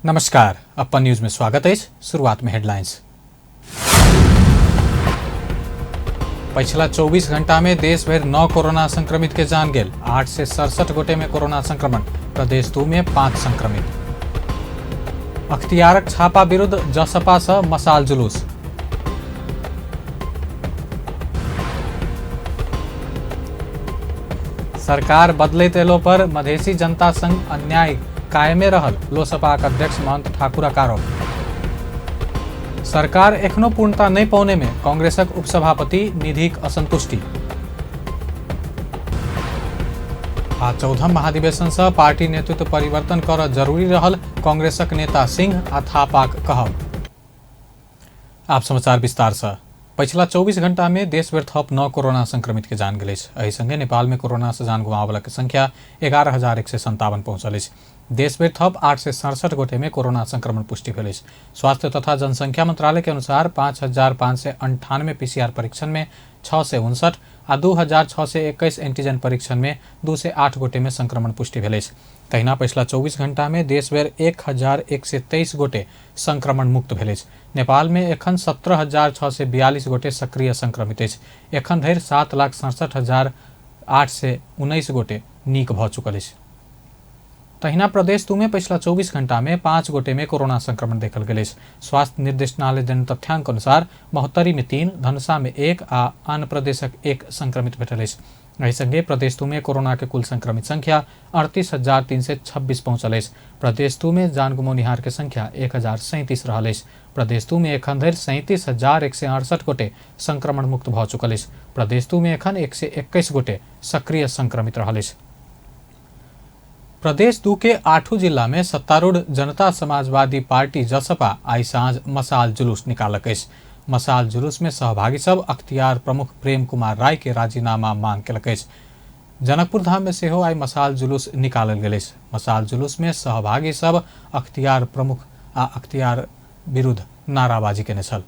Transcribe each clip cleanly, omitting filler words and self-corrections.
नमस्कार, अपन न्यूज में स्वागत अछि। शुरुआत में हेडलाइंस। पछिला 24 घंटा में देश भरि 9 कोरोना संक्रमित के जान गेल। 867 गोटे में कोरोना संक्रमण, प्रदेश 2 में 5 संक्रमित। अख्तियारक छापा विरुद्ध जसपा से मसाल जुलूस। सरकार बदलैत एलो पर मधेसी जनता संग अन्याय कायमे रहल, लोसपाक अध्यक्ष महंत ठाकुरक आरोप। सरकार एखनो पूर्णता नहि पौने में कांग्रेसक उपसभापति निधिक असंतुष्टि। आ 14 महाधिवेशन से पार्टी नेतृत्व परिवर्तन कर जरूरी रहल कांग्रेसक नेता सिंह आ थापाक कहब। आप समाचार विस्तार से। पछिला 24 घंटा में देश भरि थप 9 कोरोना संक्रमित के जान गेल अछि। एहि संगे नेपाल में कोरोना से जान गुमाबला के संख्या 11,157 पहुंचल अछि। देश भरि थप 867 गोटे में कोरोना संक्रमण पुष्टि भेल अछि। स्वास्थ्य तथा जनसंख्या मंत्रालय के अनुसार 5,598 पीसीआर परीक्षण में 659 आ 2,621 एंटीजन परीक्षण में 208 गोटे में संक्रमण पुष्टि भेल अछि। तहिना पछिला 24 घंटा में देश भरि 1,123 गोटे संक्रमण मुक्त भेल अछि। नेपाल में एखन 17,642 गोटे सक्रिय संक्रमित अछि। एखन धरि 7,67,819 गोटे नीक भऽ चुकल अछि। तहिना प्रदेश 2 में पछिला 24 घंटा में 5 गोटे में कोरोना संक्रमण देखल गेल अछि। स्वास्थ्य निर्देशनालय देने तथ्यांक अनुसार महोत्तरी में 3, धनुषा में 1 आ आन प्रदेशक 1 संक्रमित भेटल अछि। एहि संगे प्रदेश 2 में कोरोना के कुल संक्रमित संख्या 38,326 पहुंचल अछि। प्रदेश 2 में जान गुमौनिहार के संख्या 1,037 रहल अछि। प्रदेश 2 में एखन धरि 37,168 गोटे संक्रमण मुक्त भऽ चुकल अछि। प्रदेश 2 में एखन 121 गोटे सक्रिय संक्रमित रहल अछि। प्रदेश 2 के 8 जिला में सत्तारूढ़ जनता समाजवादी पार्टी जसपा आई साँझ मसाल जुलूस निकालक अछि। मसाल जुलूस में सहभागी सब अख्तियार प्रमुख प्रेम कुमार राय के राजीनामा मांग केलक अछि। जनकपुर धाम में सेहो आई मसाल जुलूस निकालल गेल अछि। मसाल जुलूस में सहभागी सब अख्तियार प्रमुख आ अख्तियार विरुद्ध नाराबाजी केने छल।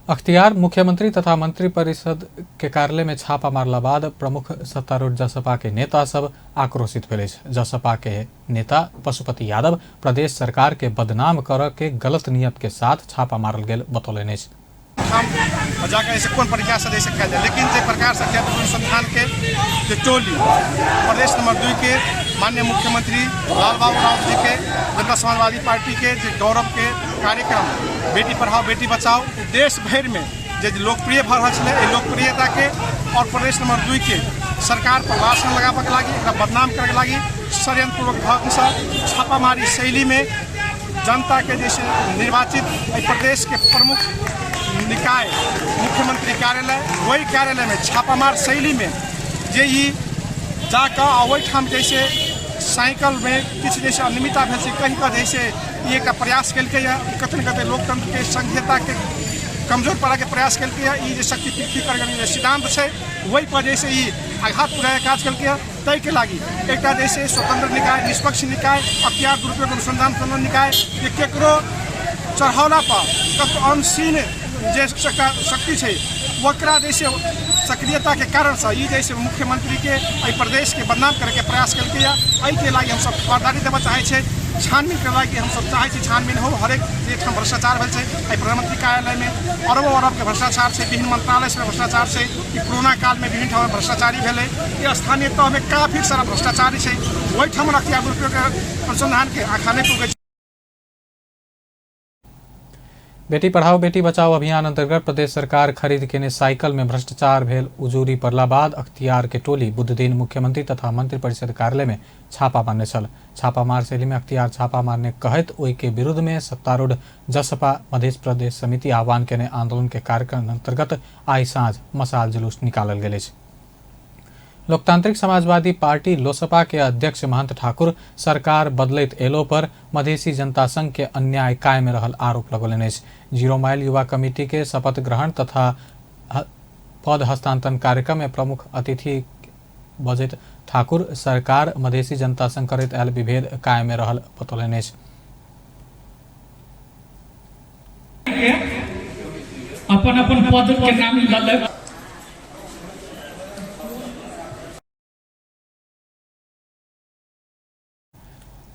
अख्तियार मुख्यमंत्री तथा मंत्री परिषद के कार्यालय में छापा मारला बाद प्रमुख सत्तारूढ़ जसपा के नेता सब आक्रोशित भेल अछि। जसपा के नेता पशुपति यादव प्रदेश सरकार के बदनाम कर के गलत नियत के साथ छापा मारल गेल बतौलनि अछि। जाकर ऐसे कोन प्रकार से जैसे कयल जाय, लेकिन जे प्रकार से अनुसंधान के जे टोली प्रदेश नंबर 2 के माननीय मुख्यमंत्री लाल बाबू राउत जी के जनता समाजवादी पार्टी के जे गौरव के कार्यक्रम बेटी पढ़ाओ बेटी बचाओ देश भरि में जे लोकप्रिय भऽ रहल छलै, एहि लोकप्रियता के और प्रदेश नंबर 2 के सरकार पर लासन लगाबऽ के लागी, एकरा बदनाम करऽ के लागी षड्यंत्रपूर्वक ढंग से छापामारी शैली में जनता के जैसे निर्वाचित एहि प्रदेश के प्रमुख निकाय मुख्यमंत्री कार्यालय, वही कार्यालय में छापामार शैली में जे ई जाकऽ आ ओहिठाम जैसे साइकिल में किछु जैसे अनियमितता भेल छै कहि कऽ जैसे ई एकटा प्रयास केलकैए, ई कतै ने कतै लोकतंत्र के संघीयता के कमजोर पारऽ के प्रयास केलकैए। ई जे शक्ति पृथ्वीकरण जे सिद्धांत छै ओहि पर जैसे ई आघात पुराए काज केलकैए, ताहिके लागि एकटा जैसे स्वतंत्र निकाय, निष्पक्ष निकाय, अख्तियार दुरुपयोग अनुसंधान निकाय जे केकरो चढ़ौला पर कतौ अनसीन जे शक्ति छै ओकरा जैसे सक्रियता के कारण से ई जैसे मुख्यमंत्री के एहि प्रदेश के बदनाम करे के प्रयास केलकैए। एहिके लागि हमसब खबरदारी देबऽ चाहै छियै, छानबीन करे लागि हमसब चाहै छी छानबीन हो। हरेक जे ठाम भ्रष्टाचार भेल छै एहि प्रधानमंत्री कार्यालय में अरबों अरब के भ्रष्टाचार छै, विभिन्न मंत्रालय से भ्रष्टाचार छै, ई कोरोना काल में विभिन्न ठाम भ्रष्टाचारी भेलै, ई स्थानीय तह में काफी सारा भ्रष्टाचारी छै, ओहिठाम अख्तियार दुरुपयोग अनुसंधान के आँखा नहि पुगै छै। बेटी पढ़ाओ बेटी बचाओ अभियान अंतर्गत प्रदेश सरकार खरीद केने साइकिल में भ्रष्टाचार भेल उजूरी पड़ला बाद अख्तियार के टोली बुधदिन मुख्यमंत्री तथा मंत्री परिषद कार्यालय में छापा मारने छल। छापामार शैली में अख्तियार छापा मारने कहैत ओहि के विरुद्ध में सत्तारूढ़ जसपा मध्य प्रदेश समिति आह्वान केने आंदोलन के कार्यक्रम अंतर्गत आई साँझ मसाल जुलूस निकालल गेल अछि। लोकतांत्रिक समाजवादी पार्टी लोसपा के अध्यक्ष महंत ठाकुर सरकार बदलैत एलो पर मधेसी जनता संघ के अन्याय कायम रहल आरोप लगौलनि अछि। 0 माइल युवा कमिटी के शपथ ग्रहण तथा पद हस्तांतरण कार्यक्रम में प्रमुख अतिथि बजैत ठाकुर सरकार मधेसी जनता संग करैत आयल विभेद कायमे रहल बतौलनि अछि। अपन अपन पद के नाम लऽ लेब।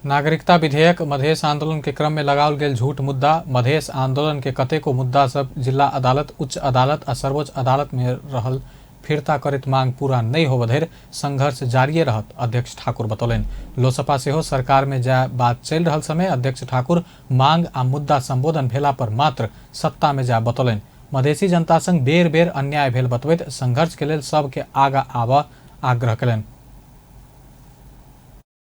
नागरिकता विधेयक, मधेश आंदोलन के क्रम में लगाओल गेल झूठ मुद्दा, मधेश आंदोलन के कतेको मुद्दा सब जिला अदालत, उच्च अदालत आ सर्वोच्च अदालत में रहल फिर्ता करैत मांग पूरा नहि होबय धरि संघर्ष जारिये रहत अध्यक्ष ठाकुर बतौलनि। लोसपा सेहो सरकार में जाय बात चलि रहल समय अध्यक्ष ठाकुर मांग आ मुद्दा संबोधन भेला पर मात्र सत्ता में जाय बतौलनि। मधेसी जनता संग बेर बेर अन्याय भेल बतबैत संघर्ष के लेल सबके आगा आबऽ आग्रह केलनि।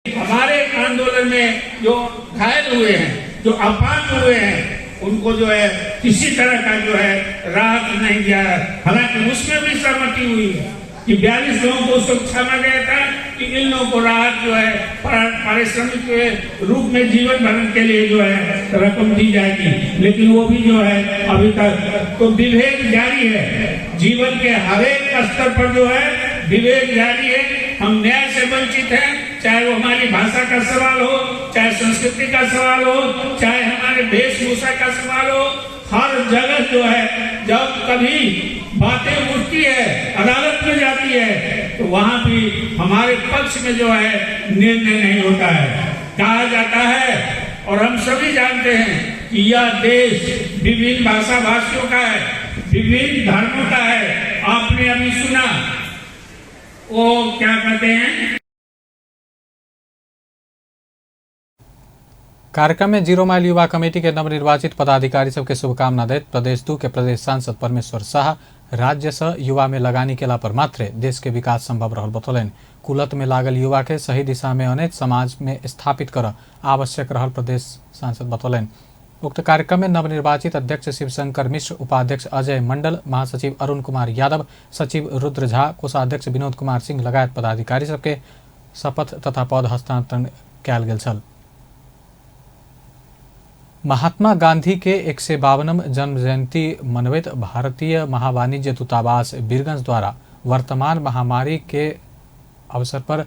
हमारे आंदोलन में जो घायल हुए हैं, जो अपांग हुए हैं, उनको जो है किसी तरह का जो है राहत नहीं दिया है। हालांकि उसमें भी सहमति हुई है कि 42 लोगों को उस वक्त छाना गया था कि इन लोगों को राहत जो है पारिश्रमिक के रूप में जीवन भरण के लिए जो है रकम दी जाएगी, लेकिन वो भी जो है अभी तक तो विभेद जारी है। जीवन के हर एक स्तर पर जो है विभेद जारी है। हम न्याय से वंचित हैं, चाहे वो हमारी भाषा का सवाल हो, चाहे संस्कृति का सवाल हो, चाहे हमारे वेशभूषा का सवाल हो। हर जगह जो है जब कभी बातें उठती है, अदालत में जाती है, तो वहां भी हमारे पक्ष में जो है निर्णय नहीं होता है। कहा जाता है और हम सभी जानते हैं कि यह देश विभिन्न भाषा भाषियों का है, विभिन्न धर्मों का है। आपने अभी सुना वो क्या कहते हैं। कार्यक्रम में जीरो माइल युवा कमेटी के नवनिर्वाचित पदाधिकारी सबके शुभकामना दैत प्रदेश 2 के प्रदेश सांसद परमेश्वर शाह राज्य से युवा में लगानी केला पर मात्रे देश के विकास संभव रहल बतौलनि। कुलत में लागल युवा के सही दिशा में अनैत समाज में स्थापित कर आवश्यक रहल प्रदेश सांसद बतौलनि। उक्त कार्यक्रम में नवनिर्वाचित अध्यक्ष शिवशंकर मिश्र, उपाध्यक्ष अजय मंडल, महासचिव अरुण कुमार यादव, सचिव रुद्र झा, कोषाध्यक्ष विनोद कुमार सिंह लगायत पदाधिकारी सबके शपथ तथा पद हस्तांतरण कयल गेल छल। महात्मा गांधी के 152 जन्म जयंती मनबैत भारतीय महावाणिज्य दूतावास वीरगंज द्वारा वर्तमान महामारी के अवसर पर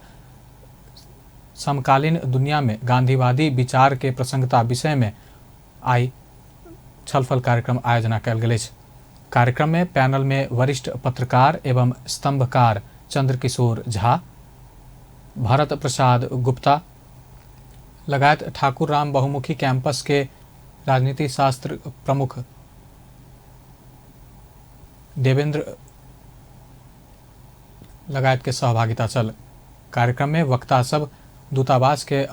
समकालीन दुनिया में गांधीवादी विचार के प्रसंगता विषय में आई छलफल कार्यक्रम आयोजना कयल गेल अछि। कार्यक्रम में पैनल में वरिष्ठ पत्रकार एवं स्तंभकार चंद्रकिशोर झा, भरत प्रसाद गुप्ता लगायत ठाकुर राम बहुमुखी कैंपस के राजनीति शास्त्र प्रमुख देवेंद्र लगायत के सहभागिता छल। कार्यक्रम में वक्ता सब दूतावास के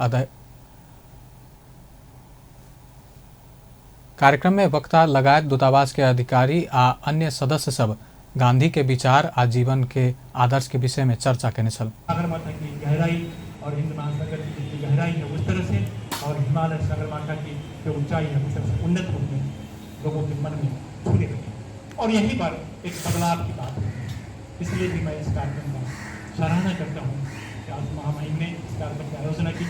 कार्यक्रम में वक्ता लगायत दूतावास के अधिकारी आ अन्य सदस्य सब गांधी के विचार आ जीवन के आदर्श के विषय में चर्चा केने छल। सागरमाथा की गहराई और हिंद महासागर की जितनी गहराई है उस तरह से, और हिमालय सागरमाथा की जो ऊंचाई है उस तरह से उन्नत रूप में लोगों के मन में छूने लगे और यहीं पर एक बदलाव की बात होती है। इसलिए भी मैं इस कार्यक्रम का सराहना करता हूँ कि आज महामहिम ने इस कार्यक्रम की आयोजना की।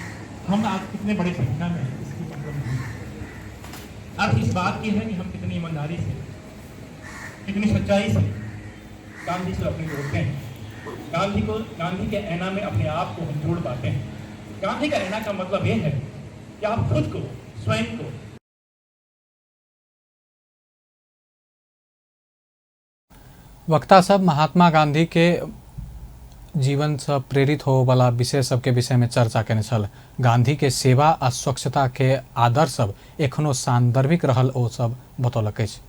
हम आज कितने बड़े संख्या में हैं इसकी मतलब नहीं, अर्थ इस बात की है कि हम कितनी ईमानदारी से, कितनी सच्चाई से गांधी से अपने जोड़ते हैं, गांधी को, गांधी के ऐना में अपने आप को हम जोड़ पाते हैं। गांधी का ऐना का मतलब यह है कि आप खुद को, स्वयं को। वक्ता सब महात्मा गांधी के जीवन से प्रेरित होवला विषय सबके विषय में चर्चा केने छल। गांधी के सेवा आ स्वच्छता के आदर्श सब एखनो सान्दर्भिक रहल ओ सब बतौलक अछि।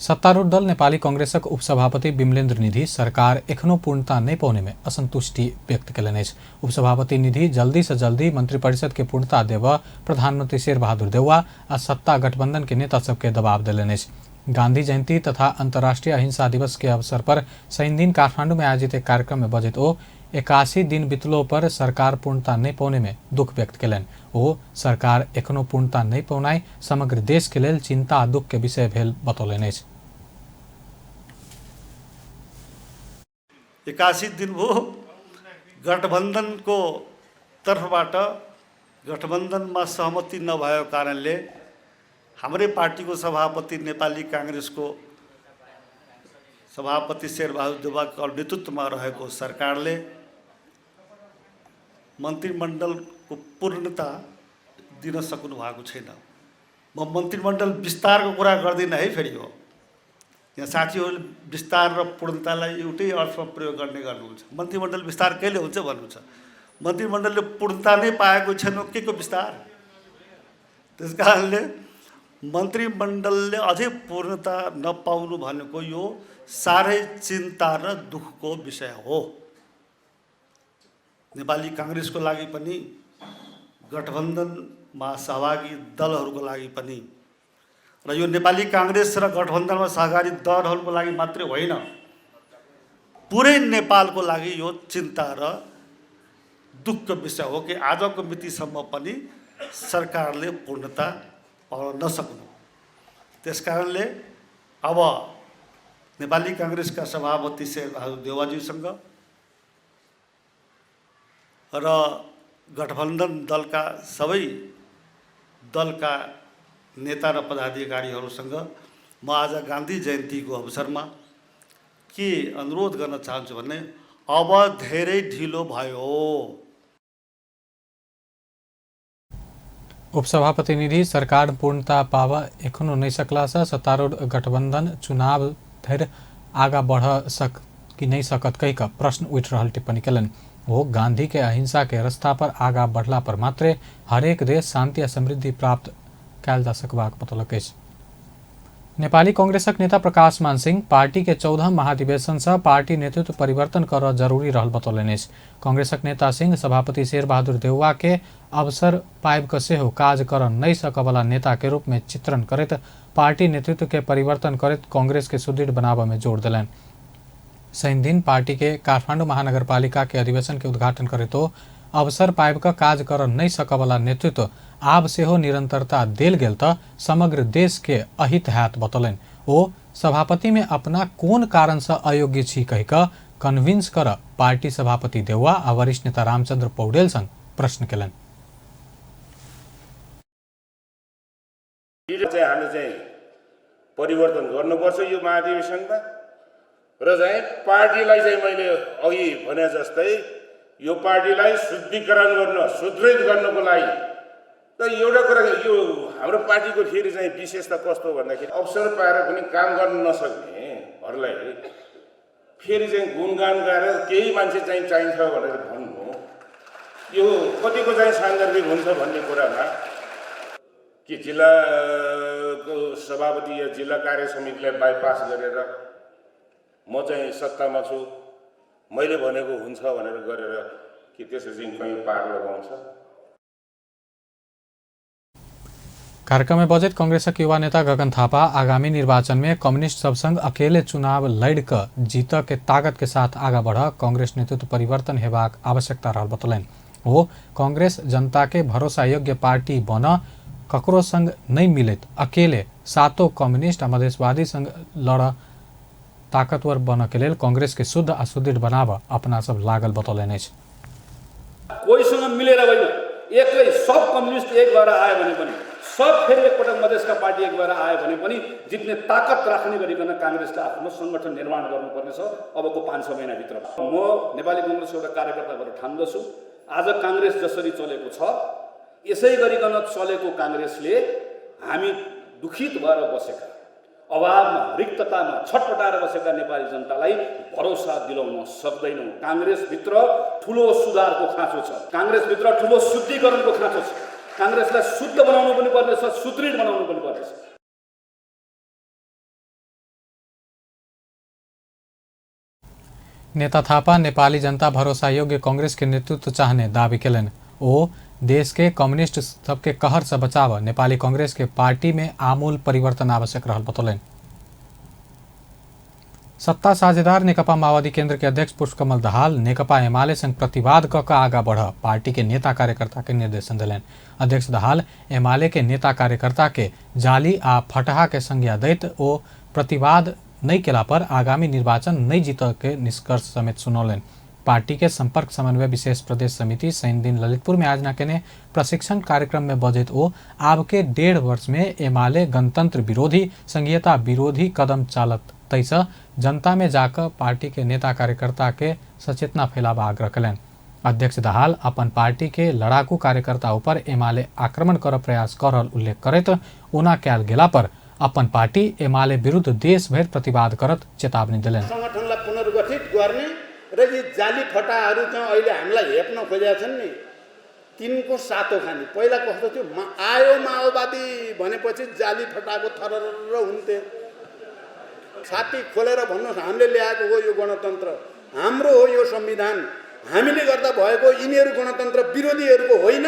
सत्तारूढ़ दल नेपाली कांग्रेसक उपसभापति विमलेन्द्र निधि सरकार एखनो पूर्णता नहि पौने में असंतुष्टि व्यक्त केलनि अछि। उपसभापति निधि जल्दी से जल्दी मंत्रिपरिषद के पूर्णता देबऽ प्रधानमंत्री शेरबहादुर देउवा आ सत्ता गठबंधन के नेता सबके दबाव देलनि अछि। गांधी जयंती तथा अंतर्राष्ट्रीय अहिंसा दिवस के अवसर पर शनिदिन काठमांडू में आयोजित एक कार्यक्रम में बजैत ओ 81 दिन बितलो पर सरकार पूर्णता नहि पौने में दुख व्यक्त केलनि। ओ सरकार एखनो पूर्णता नहि पौनाइ समग्र देश के लेल चिंता आ दुख के विषय भेल बतौलनि अछि। 81 दिन भयो गठबन्धनको तर्फबाट गठबन्धनमा सहमति नभएको कारणले हाम्रै पार्टीको सभापति नेपाली काङ्ग्रेसको सभापति शेरबहादुर देउवाको नेतृत्वमा रहेको सरकारले मन्त्रीमण्डलको पूर्णता दिन सक्नु भएको छैन। म मन्त्रीमण्डल विस्तारको कुरा गर्दिनँ है, फेरि हो यहाँ साथीहरूले विस्तार र पूर्णतालाई एउटै अर्थमा प्रयोग गर्ने गर्नुहुन्छ। मन्त्रीमण्डल विस्तार कहिले हुन्छ भन्नुहुन्छ, मन्त्रीमण्डलले पूर्णता नै पाएको छैन, के को विस्तार? त्यस कारणले मन्त्रीमण्डलले अझै पूर्णता नपाउनु भनेको यो साह्रै चिन्ता र दुःखको विषय हो। नेपाली काङ्ग्रेसको लागि पनि, गठबन्धनमा सहभागी दलहरूको लागि पनि, र यो नेपाली काङ्ग्रेस र गठबन्धनमा सहकारी दलहरूको लागि मात्रै होइन, पुरै नेपालको लागि यो चिन्ता र दुःखको विषय हो कि आजको मितिसम्म पनि सरकारले पूर्णता पाउन नसक्नु। त्यसकारणले अब नेपाली काङ्ग्रेसका सभापति शेरबहादुर देउवाज्यूसँग र गठबन्धन दलका सबै दलका नेता र पदाधिकारीहरूसँग म आज गान्धी जयन्तीको अवसरमा के अनुरोध गर्न चाहन्छु भने अब धेरै ढिलो भयो। उपसभापति निधि सरकार पूर्णता पाव एखनो नहि सकला से सत्तारूढ़ गठबंधन चुनाव धरि आगा बढ़ सक कि नहीं सकत कहि कऽ प्रश्न उठि रहल टिप्पणी केलनि। ओ गांधी के अहिंसा के रास्ता पर आगा बढ़ला पर मात्रे हरेक देश शांति आ समृद्धि प्राप्त कयल जा सकबाक बतौलक अछि। नेपाली कांग्रेसक नेता प्रकाश मान सिंह पार्टी के 14 महाधिवेशन से पार्टी नेतृत्व परिवर्तन करऽ जरूरी रहल बतौलनि अछि। कांग्रेसक नेता सिंह सभापति शेरबहादुर देउवा के अवसर पाबि कऽ सेहो काज करऽ नहि सकऽवला नेता के रूप में चित्रण करैत पार्टी नेतृत्व के परिवर्तन करैत कांग्रेस के सुदृढ़ बनाबऽ में जोर देलनि। शनि दिन पार्टी के काठमांडू महानगरपालिका के अधिवेशन के उद्घाटन करैत ओ अवसर पाबि कऽ काज करऽ नहि सकऽवला नेतृत्व आब सेहो निरंतरता देल गेल तऽ समग्र देश के अहित हैत बतौलनि। ओ सभापति में अपना कोन कारण से अयोग्य छी कहि कऽ कन्विंस करऽ पार्टी सभापति देउवा आ वरिष्ठ नेता रामचंद्र पौडेल संग प्रश्न केलनि। चाहिँ हामीले चाहिँ परिवर्तन गर्नुपर्छ यो महाधिवेशनमा र चाहिँ पार्टीलाई चाहिँ मैले अघि भने जस्तै यो पार्टीलाई शुद्धिकरण गर्न, सुदृढ गर्नको लागि र एउटा कुरा यो हाम्रो पार्टीको फेरि चाहिँ विशेषता कस्तो भन्दाखेरि अवसर पाएर पनि काम गर्न नसक्नेहरूलाई फेरि चाहिँ गुणगान गाएर केही मान्छे चाहिँ चाहिन्छ भनेर भन्नु यो कतिको चाहिँ सान्दर्भिक हुन्छ भन्ने कुरामा कि जिल्लाको सभापति या जिल्ला कार्य समितिलाई बाइपास गरेर म चाहिँ सत्तामा छु, मैले भनेको हुन्छ भनेर गरेर कि त्यसो चाहिँ कहीँ पार लगाउँछ। कार्यक्रम में बजट कांग्रेसक युवा नेता गगन थापा आगामी निर्वाचन में कम्युनिस्ट सब संग अकेले चुनाव लड़ कऽ जीत के ताकत के साथ आगा बढ़ कांग्रेस नेतृत्व परिवर्तन हेबाक आवश्यकता रहल बतौलनि। ओ कांग्रेस जनता के भरोसा योग्य पार्टी बन ककरो संग नहीं मिलैत अकेले सातों कम्युनिस्ट आ मधेशवादी संग लड़ ताकतवर बनऽ के लेल कांग्रेस के शुद्ध आ सुदृढ़ बनाबऽ अपना सब लागल बतौलनि अछि। कोहीसँग मिलेर होइन, एक्लै सब कम्युनिस्ट एक भएर आयो भने पनि, सब फेरि एकपटक मधेसका पार्टी एक भएर आयो भने पनि जित्ने ताकत राख्ने गरिकन काङ्ग्रेसले आफ्नो सङ्गठन निर्माण गर्नुपर्नेछ अबको 5-6 महिनाभित्र। म नेपाली कङ्ग्रेसको एउटा कार्यकर्ता भएर ठान्दछु, आज काङ्ग्रेस जसरी चलेको छ यसै गरिकन चलेको काङ्ग्रेसले हामी दुखित भएर बसेका, अभावमा रिक्ततामा छटपटाएर बसेका नेपाली जनतालाई भरोसा दिलाउन सक्दैनौँ। काङ्ग्रेसभित्र ठुलो सुधारको खाँचो छ, काङ्ग्रेसभित्र ठुलो शुद्धिकरणको खाँचो छ, काङ्ग्रेसलाई शुद्ध बनाउनु पनि पर्नेछ, सुदृढ बनाउनु पनि पर्नेछ। नेता थापा नेपाली जनता भरोसा योग्य कांग्रेस के नेतृत्व चाहने दावी केलनि। ओ देश के कम्युनिस्ट सबके कहर से बचाव नेपाली कांग्रेस के पार्टी में आमूल परिवर्तन आवश्यक रहल बतौलनि। सत्ता साझेदार नेकपा माओवादी केंद्र के अध्यक्ष पुष्पकमल दाहाल नेकपा एमाले संग प्रतिवाद क कऽ आगा बढ़ पार्टी के नेता कार्यकर्ता के निर्देशन देलनि। अध्यक्ष दाहाल एमाले के नेता कार्यकर्ता के जाली आ फटहा के संज्ञा दैत ओ प्रतिवाद नहीं केला पर आगामी निर्वाचन नहीं जीत के निष्कर्ष समेत सुनौलनि। पार्टी के संपर्क समन्वय विशेष प्रदेश समिति शनि दिन ललितपुर में आयोजना केने प्रशिक्षण कार्यक्रम में बजैत ओ आबके 1.5 वर्ष में एमाले गणतंत्र विरोधी संघीयता विरोधी कदम चालत तैसँ जनता में जाकर पार्टी के नेता कार्यकर्ता के सचेतना फैलावा आग्रह कलनि। अध्यक्ष दाहाल अपन पार्टी के लड़ाकू कार्यकर्ता ऊपर एमाले आक्रमण कर प्रयास कर रहल उल्लेख करैत ओना कयल गेला पर अपन पार्टी एमाले विरुद्ध देशभरि प्रतिवाद करत चेतावनी देलनि। संगठनलाई पुनर्गठित गर्ने र यी जाली फटाहरू चाहिँ अहिले हामीलाई हेप्न खोजेका छन् नि, तिनको सातो खानी। पहिला कस्तो थियो, आयो माओवादी भनेपछि जाली फटाको थरर हुन्थे। छाती खोलेर भन्नुहोस्, हामीले ल्याएको हो यो गणतन्त्र, हाम्रो हो यो संविधान, हामीले गर्दा भएको, यिनीहरू गणतन्त्र विरोधीहरूको होइन,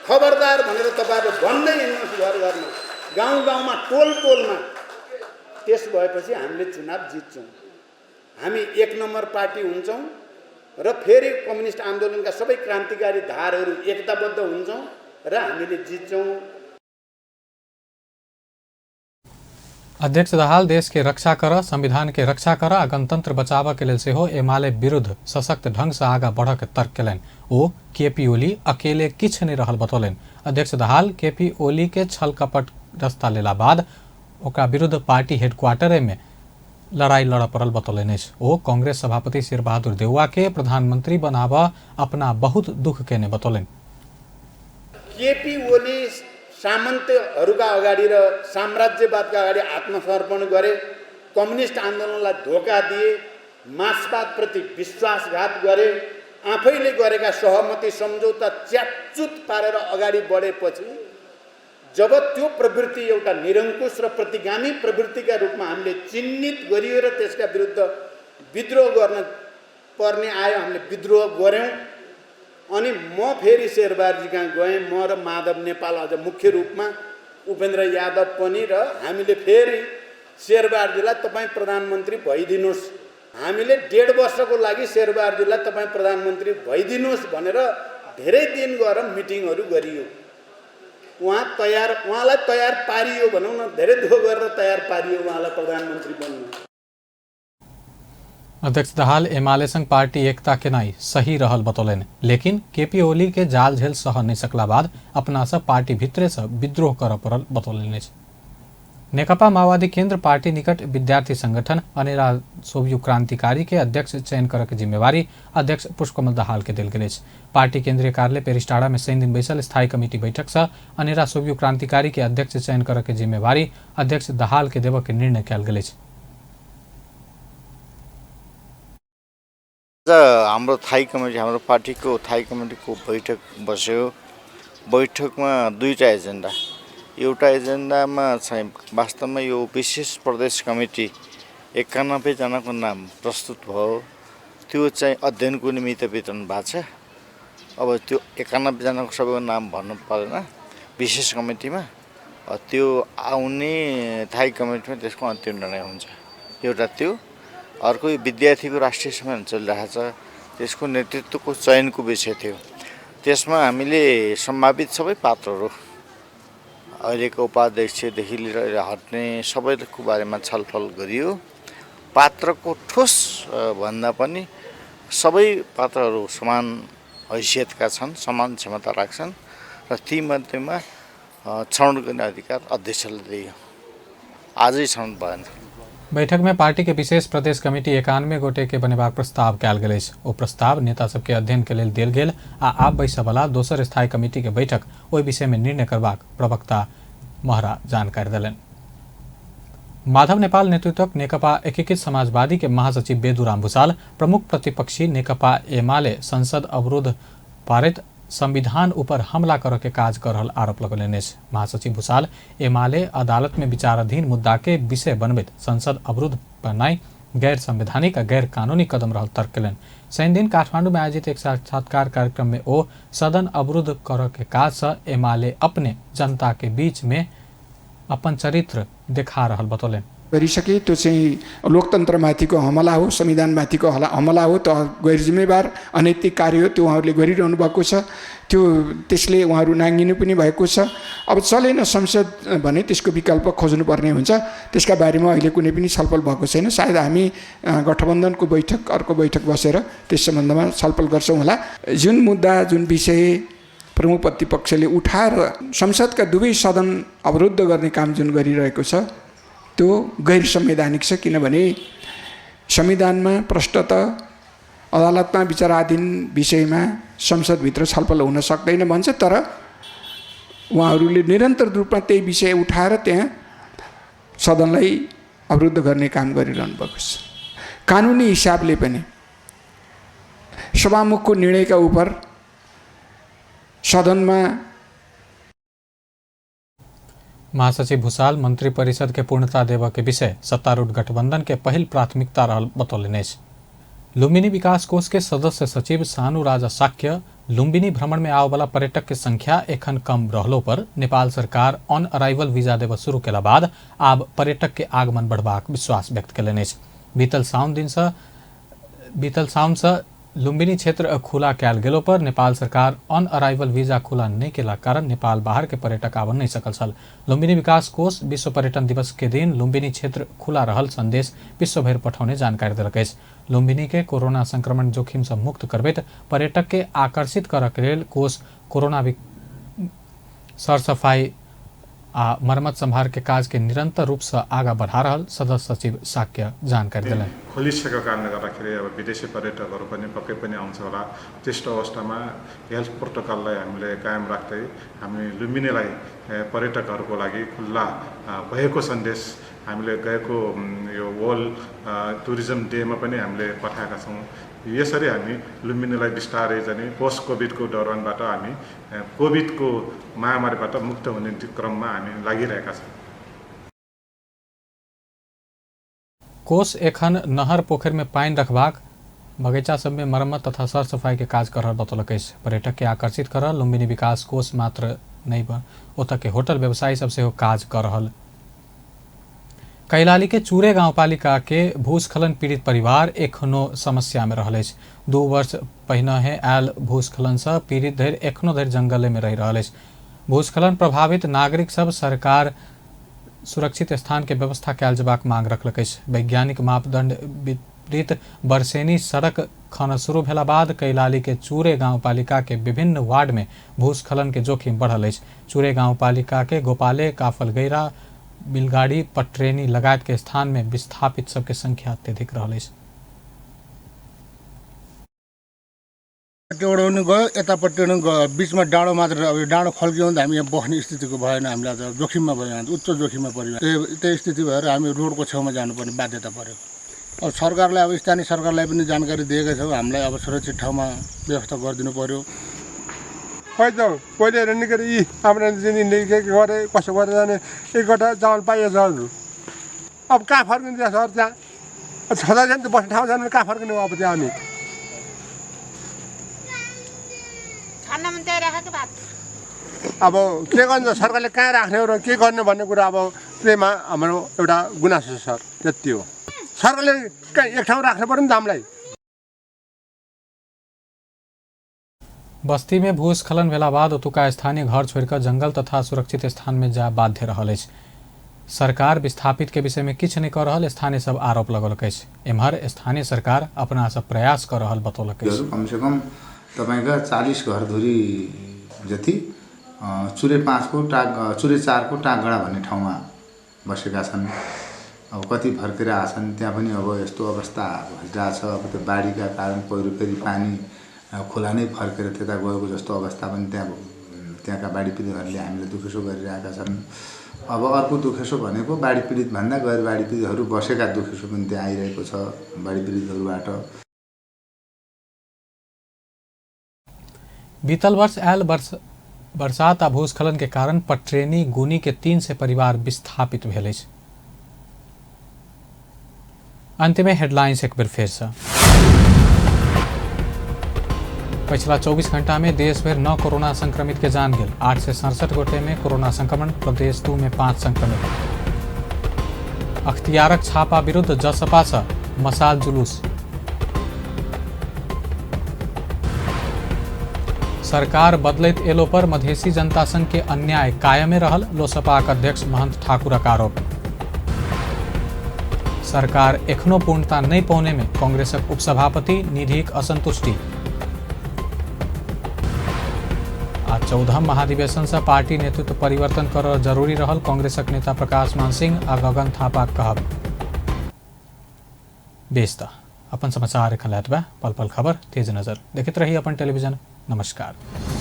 खबरदार भनेर तपाईँहरू भन्दै हिँड्नुहोस् घर घरमा, गाउँ गाउँमा, टोल टोलमा। त्यस भएपछि हामीले चुनाव जित्छौँ, हामी एक नम्बर पार्टी हुन्छौँ र फेरि कम्युनिस्ट आन्दोलनका सबै क्रान्तिकारी धारहरू एकताबद्ध हुन्छौँ र हामीले जित्छौँ। अध्यक्ष दाहाल देश के रक्षा कर, संविधान के रक्षा कर आ गणतंत्र बचाव के लेल सेहो एमाले विरुद्ध सशक्त ढंग से आगा बढ़ के तर्क केलनि। ओ केपी ओली अकेले किछु नहीं रहल बतौलनि। अध्यक्ष दाहाल केपी ओली के छल कपट रास्ता लेला बाद ओकरा विरुद्ध पार्टी हेडक्वार्टर में लड़ाई लड़ पड़ल बतौलनि अछि। ओ कांग्रेस सभापति शेरबहादुर देउवा के प्रधानमंत्री बनाब अपना बहुत दुख केने बतौलनि। केपी ओली सामन्तहरूका अगाडि र साम्राज्यवादका अगाडि आत्मसमर्पण गरे, कम्युनिस्ट आन्दोलनलाई धोका दिए, मार्क्सवादप्रति विश्वासघात गरे, आफैले गरेका सहमति सम्झौता च्यापचुत पारेर अगाडि बढेपछि जब त्यो प्रवृत्ति एउटा निरङ्कुश र प्रतिगामी प्रवृत्तिका रूपमा हामीले चिन्हित गरियो र त्यसका विरुद्ध विद्रोह गर्न पर्ने आयो, हामीले विद्रोह गऱ्यौँ। अनि म फेरि शेरबहादुरजी कहाँ गएँ, म र माधव नेपाल अझ मुख्य रूपमा, उपेन्द्र यादव पनि, र हामीले फेरि शेरबहादुरजीलाई तपाईँ प्रधानमन्त्री भइदिनुहोस्, हामीले 1.5 वर्षको लागि शेरबहादुरजीलाई तपाईँ प्रधानमन्त्री भइदिनुहोस् भनेर धेरै दिन गएर मिटिङहरू गरियो। उहाँलाई तयार पारियो भनौँ न, धेरै दुःख गरेर तयार पारियो उहाँलाई प्रधानमन्त्री बन्नु। अध्यक्ष दाहाल एमाले संग पार्टी एकता केनाई सही रहल बतौलनि, लेकिन केपी ओली के जाल झेल सह नहीं सकला बाद अपना सब पार्टी भीतरे से विद्रोह कर पड़ल बतौलनि अछि। नेकपा माओवादी केंद्र पार्टी निकट विद्यार्थी संगठन अनेरा सोभियु क्रांतिकारी के अध्यक्ष चयन करक जिम्मेवारी अध्यक्ष पुष्पकमल दाहाल के देल गेल अछि। पार्टी केंद्रीय कार्यालय पेरिस्टाड़ा में शनि दिन बैसल स्थायी कमिटी बैठक से अनेरा सोभियु क्रांतिकारी के अध्यक्ष चयन करक जिम्मेवारी अध्यक्ष दाहाल के देबऽ के निर्णय कयल गेल अछि। हाम्रो थाई कमिटी, हाम्रो पार्टीको थाई कमिटीको बैठक बस्यो। बैठकमा दुईटा एजेन्डा, एउटा एजेन्डामा चाहिँ वास्तवमा यो विशेष प्रदेश कमिटी 91 जनाको नाम प्रस्तुत भयो, त्यो चाहिँ अध्ययनको निमित्त वितरण भएको छ। अब त्यो 91 जनाको सबैको नाम भन्नु परेन विशेष कमिटीमा, त्यो आउने थाई कमिटीमा त्यसको अन्तिम निर्णय हुन्छ। एउटा त्यो, अर्को यो विद्यार्थीको राष्ट्रिय सम्मेलन चलिरहेको छ, त्यसको नेतृत्वको चयनको विषय थियो। त्यसमा हामीले सम्भावित सबै पात्रहरू, अहिलेको उपाध्यक्षदेखि लिएर अहिले हट्ने सबैको बारेमा छलफल गरियो। पात्रको ठोस भन्दा पनि सबै पात्रहरू समान हैसियतका छन्, समान क्षमता राख्छन् र तीमध्येमा छनौट गर्ने अधिकार अध्यक्षले दियो। आजै छनौट भएन। बैठक में पार्टी के विशेष प्रदेश कमिटी 91 गोटे के बनेबाक प्रस्ताव कयल गेल अछि। ओ प्रस्ताव नेता सबके अध्ययन के लेल देल गेल आ आब बैसयवला दोसर स्थायी कमिटी के बैठक ओहि विषय में निर्णय करबाक प्रवक्ता महरा जानकारी देलनि। माधव नेपाल नेतृत्वक नेकपा एकीकृत समाजवादी के महासचिव बेदुराम भूषाल प्रमुख प्रतिपक्षी नेकपा एमाले संसद अवरोध पारित संविधान ऊपर हमला कर के काज कर रहल आरोप लगौलनि अछि। महासचिव भूषाल एमाले अदालत में विचाराधीन मुद्दा के विषय बनबैत संसद अवरुद्ध बनाई गैर संवैधानिक आ गैर कानूनी कदम रहल तर्क केलनि। शनि दिन काठमांडू में आयोजित एक साक्षात्कार कार्यक्रम में ओ सदन अवरुद्ध कर के काज से एमाले अपने जनता के बीच में अपन चरित्र देखा रहल बतौलनि। गरिसके त्यो चाहिँ लोकतन्त्रमाथिको हमला हो, संविधानमाथिको हमला हो, त गैर जिम्मेवार अनैतिक कार्य हो, त्यो उहाँहरूले गरिरहनु भएको छ। त्यो त्यसले उहाँहरू नाङ्गिनु पनि भएको छ। अब चलेन संसद भने त्यसको विकल्प खोज्नुपर्ने हुन्छ। त्यसका बारेमा अहिले कुनै पनि छलफल भएको छैन। सायद हामी गठबन्धनको बैठक, अर्को बैठक बसेर त्यस सम्बन्धमा छलफल गर्छौँ होला। जुन मुद्दा, जुन विषय प्रमुख प्रतिपक्षले उठाएर संसदका दुवै सदन अवरुद्ध गर्ने काम जुन गरिरहेको छ त्यो गैर संवैधानिक छ, किनभने संविधानमा प्रष्टत अदालतमा विचाराधीन विषयमा संसदभित्र छलफल हुन सक्दैन भन्छ, तर उहाँहरूले निरन्तर रूपमा त्यही विषय उठाएर त्यहाँ सदनलाई अवरुद्ध गर्ने काम गरिरहनु भएको छ। कानुनी हिसाबले पनि सभामुखको निर्णयका उप सदनमा महासचिव भूषाल मंत्री परिषद के पूर्णता देव के विषय सत्तारूढ़ गठबंधन के पहिल प्राथमिकता रहल बतौलनि अछि। लुम्बिनी विकास कोष के सदस्य सचिव सानू राजा साक्य लुम्बिनी भ्रमण में आवे वाला पर्यटक के संख्या एखन कम रहलो पर नेपाल सरकार ऑन अराइवल वीजा देव शुरू केला बाद आब पर्यटक के आगमन बढ़बाक विश्वास व्यक्त केलनि अछि। बीतल साउन से लुम्बिनी क्षेत्र खुला कयल गेलो पर नेपाल सरकार ऑन अराइवल वीजा खुला नहीं केला कारण नेपाल बाहर के पर्यटक आबऽ नहीं सकल छल। लुम्बिनी विकास कोष विश्व पर्यटन दिवस के दिन लुम्बिनी क्षेत्र खुला रहल संदेश विश्वभरि पठौने जानकारी देलक अछि। लुम्बिनी के कोरोना संक्रमण जोखिम से मुक्त करबैत पर्यटक के आकर्षित करऽ के लेल कोष कोरोना सरसफाई आ मरम्मत संभार के काज के निरंतर रूप से आगा बढ़ा रहल सदस्य सचिव साक्य जानकारी दिलनि। खोलिसकेको कारणले गर्दाखेरि अब विदेशी पर्यटकहरू पनि पक्कै पनि आउँछ होला। त्यस्तो अवस्थामा हेल्थ प्रोटोकललाई हामीले कायम राख्दै हामी लुम्बिनीलाई पर्यटकहरूको लागि खुल्ला भएको सन्देश हामीले गएको यो वर्ल्ड टुरिज्म डेमा पनि हामीले पठाएका छौँ। यसरी हामी लुम्बिनीलाई बिस्तारै चाहिँ पोस्ट कोभिडको दौरानबाट हामी कोभिडको महामारीबाट मुक्त हुने क्रममा हामी लागिरहेका छौँ। कोष एखन नहर पोखरि में पानि रखबाक, बगैचा सब में मरम्मत तथा सरसफाई के काज कर रहल बतौलक अछि। पर्यटक के आकर्षित कर लुम्बिनी विकास कोष मात्र नहीं ओतऽ के होटल व्यवसायी सब सेहो काज कर रहल। कैलाली के चूरे गांवपालिका के भूस्खलन पीड़ित परिवार एखनो समस्या में रहल अछि। 2 वर्ष पहिने आयल भूस्खलन से पीड़ित धरि एखनो धरि जंगले में रहि रहल अछि। भूस्खलन प्रभावित नागरिक सब सरकार सुरक्षित स्थान के व्यवस्था कयल जेबाक मांग रखलक अछि। वैज्ञानिक मापदंड विपरीत बरसेनी सड़क खनन शुरू भेला बाद कैलाली के चूरे गांवपालिका के विभिन्न वार्ड में भूस्खलन के जोखिम बढ़ल अछि। चूरे गांवपालिका के गोपाले, काफलगैरा, बिलगाड़ी, पटरेनी लगायत के स्थान में विस्थापित सबके संख्या अत्यधिक रहल अछि। पनि गयो, यतापट्टि पनि गयो, बिचमा डाँडो मात्र। अब यो डाँडो खल्कियो भने त हामी यहाँ बस्ने स्थितिको भएन, हामीलाई त जोखिममा भयो, हामी उच्च जोखिममा पऱ्यो। त्यही स्थिति भएर हामी रोडको छेउमा जानुपर्ने बाध्यता पऱ्यो। अब सरकारलाई, अब स्थानीय सरकारलाई पनि जानकारी दिएका छौँ, हामीलाई अब सुरक्षित ठाउँमा व्यवस्था गरिदिनु पर्यो। खै त पहिले निकै यी हाम्रो के गरे कसो गरेर जाने, एक गट्टा चामल पाइएछ हजुर। अब कहाँ फर्किने त्यहाँ सर? त्यहाँ छँदा नि त बस्ने ठाउँ छैन, कहाँ फर्किने अब त्यहाँ हामी? अब के गर्नु, सरकारले कहाँ राख्ने हो र के गर्ने भन्ने कुरा अब त्यहीमा हाम्रो एउटा गुनासो छ सर, त्यति हो। सरकारले कहाँ एक ठाउँ राख्नु पर्यो नि त हामीलाई। बस्ती में भूस्खलन भेला बाद ओतुका स्थानीय घर छोड़िकऽ जंगल तथा सुरक्षित स्थान में जा बाध्य रहल अछि। सरकार विस्थापित के विषय में किछु नहीं कऽ रहल स्थानीय सब आरोप लगौलक अछि। एम्हर स्थानीय सरकार अपना सब प्रयास कऽ रहल बतौलक अछि। कमसेकम तपाईँका 40 घरधुरी जति चुरे 5को टाक चुरे 4को टाकगडा भन्ने ठाउँमा बसेका छन्। अब कति फर्केर आछन्, त्यहाँ पनि अब यस्तो अवस्था भइरहेछ। अब त्यो बाढीका कारण पहिरो फेरि पानी खोला नै फर्केर त्यता गएको जस्तो अवस्था पनि त्यहाँका बाढी पीडितहरूले हामीलाई दुखेसो गरिरहेका छन्। अब अर्को दुखेसो भनेको बाढी पीडितभन्दा गैर बाढी पीडितहरू बसेका दुखेसो पनि त्यहाँ आइरहेको छ बाढी पीडितहरूबाट। बीतल वर्ष आयल बरसात आ भूस्खलन के कारण पटरेनी गुनी के 300 परिवार विस्थापित भेल अछि। अंत में हेडलाइंस एक बेर फेर से। पिछला 24 घंटा में देश भर 9 कोरोना संक्रमित के जान गेल। 867 गोटे में कोरोना संक्रमण, प्रदेश 2 में 5 संक्रमित। अख्तियारक छापा विरुद्ध जसपा से मसाल जुलूस। सरकार बदलैत एलो पर मधेसी जनता संघ के अन्याय कायमे रहल, लोसपाक अध्यक्ष महंत ठाकुरक आरोप। सरकार एखनो पूर्णता नहीं पौने में कांग्रेसक उपसभापति निधिक असंतुष्टि। आ 14 महाधिवेशन से पार्टी नेतृत्व परिवर्तन कर जरूरी रहल कांग्रेसक नेता प्रकाश मान सिंह आ गगन थापाक कहब। बेस त अपन समाचार एखन एतबे। पल पल खबर, तेज नजर। देखैत रही अपन टेलीविजन। नमस्कार।